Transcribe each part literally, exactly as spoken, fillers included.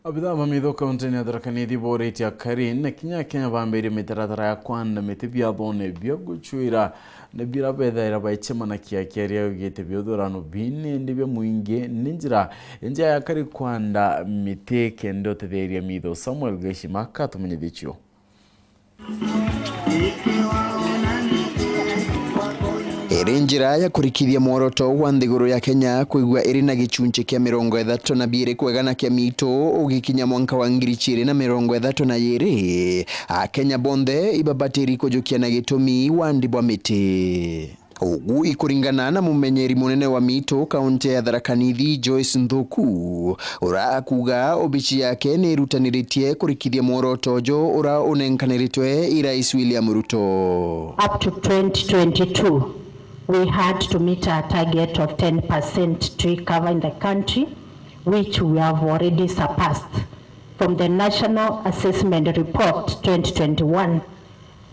Abithaa ba mitho kaunti-ini ya Tharaka Nithi booritie akari na kinya Akenya bambirie mitaratara ya kwanda miti biathone bia gucuira na biria bethaira baicemanakia kiaria augite biuthurano bini indi bia mwingi ni njira injega ya akari kwanda miti kenda utetheria mitho. Samuel Gashima katumenyithia cio. Iri njira ya kurikithia mworoto wa nthiguru ya Kenya kwigua iri na gichunchi kia mirongo ithatu na biiri kwegana kia miitu ugikinya mwanka wa ngiri chiiri na mirongo ithatu na iiri, Akenya bonthe ibabatiri kujukia na gitumi wandi bwa miti. Ugu ikuringana na mumenyeri munene wa miitu kaunti ya Tharaka Nithi, Joyce Nthuku, ura akuga obici yake ni irutaniritie kurikithia mworoto uju ura unenkaniritwe i Rais William Ruto. Up to twenty twenty-two, we had to meet our target of ten percent tree cover in the country, which we have already surpassed. From the National Assessment Report twenty twenty-one,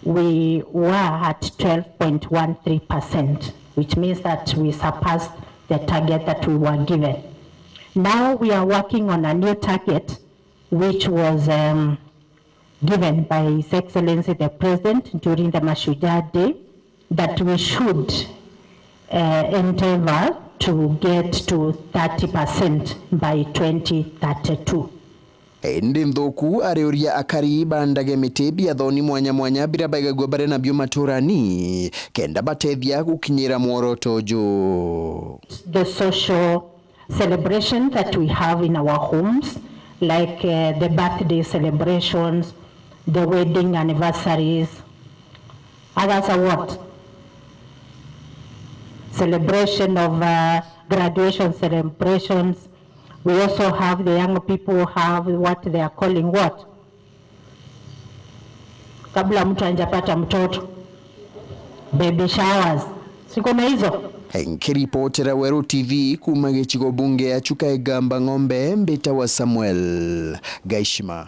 we were at twelve point one three percent, which means that we surpassed the target that we were given. Now we are working on a new target, which was, um, given by His Excellency the President during the Mashujaa Day, that we should, uh, endeavor to get to thirty percent by twenty thirty-two. Indi Nthuku ariuria akari bandage miti biathoni mwanya mwanya biria baigagua bari nabio maturani, kenda batethia gukinyira mworoto uju. The social celebration that we have in our homes, like, uh, the birthday celebrations, the wedding anniversaries, others are what? Celebration of, uh, graduation celebrations, We also have the young people have what they are calling what? Kabla mtu anjapata mtoto. Baby showers. Siko na hizo? Nkiripotera Weru T V kuma gicigo bunge ya Chuka Igamba Ng'ombe, mbitawa Samuel Gaishima.